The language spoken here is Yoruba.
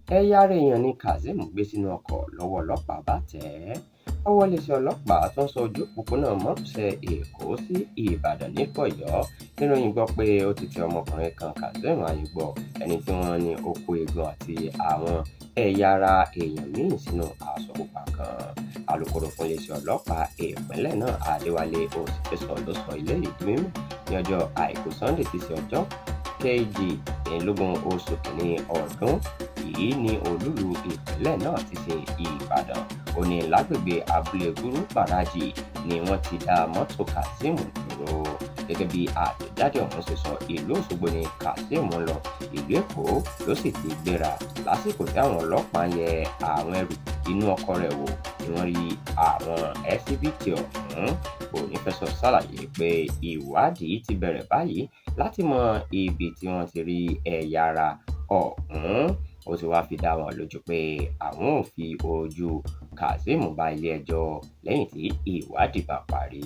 Ẹ̀yà ara èèyàn ni Kazeem gbé sínú ọkọ̀ lọ́wọ́ ọlọ́pàá bá tẹ̀ ẹ́. Ọwọ́ iléeṣẹ́ ọlọ́pàá tó ń ṣọ́ ojú òpópónà márosẹ̀ Èkó sí Ìbàdàn nílùú Ọ̀yọ́ níròyìn gbọ́ pé ó ti tẹ ọmọkùnrin kan, Kazeem Ayégbọ́, ẹni tí wọ́n ní ó kó eegun àti àwọn ẹ̀yà ara èèyàn míín sínú aṣọ pupa kan. Alūkkóró fún iléeṣẹ́ ọlọ́pàá ìpínlẹ̀ náà, Adéwálé Òsínfẹsọ, ló sọ eléyìí di mímọ̀ ní ọjọ́ Àìkú Sunday tí í ṣe ọjọ́ 22 oṣù kìíní ọdún yìí ní olúùlú ìpínlẹ̀ náà tí í ṣe Ìbàdàn. Ó ní lágbègbè abúlé Gúrú Gbàràjì ni wọ́n ti dá mọ́tò Kazeem dúró. Gẹ́gẹ́ bí àtẹ̀jáde ọ̀hún ṣe sọ, ìlú Òṣogbo ni Kazeem ń lọ, ìlú Èkó ló sì ti gbéra. Lásìkò tí àwọn ọlọ́pàá ń yẹ àwọn ẹrù inú ọkọ̀ rẹ̀ wò ni wọ́n rí àwọn ẹsíbìtì ọ̀hún. Onífẹ̀sọ ṣàlàyé pé ìwádìí ti bẹ̀rẹ̀ báyìí láti mọ ibi tí wọ́n ti rí ẹ̀yà ara ọ̀hún. Ó ti wáá fi dá wọn lójú pé àwọn ò fi ojú Kazeem bá ilé-ẹjọ́ lẹ́yìn tí ìwádìí bá parí.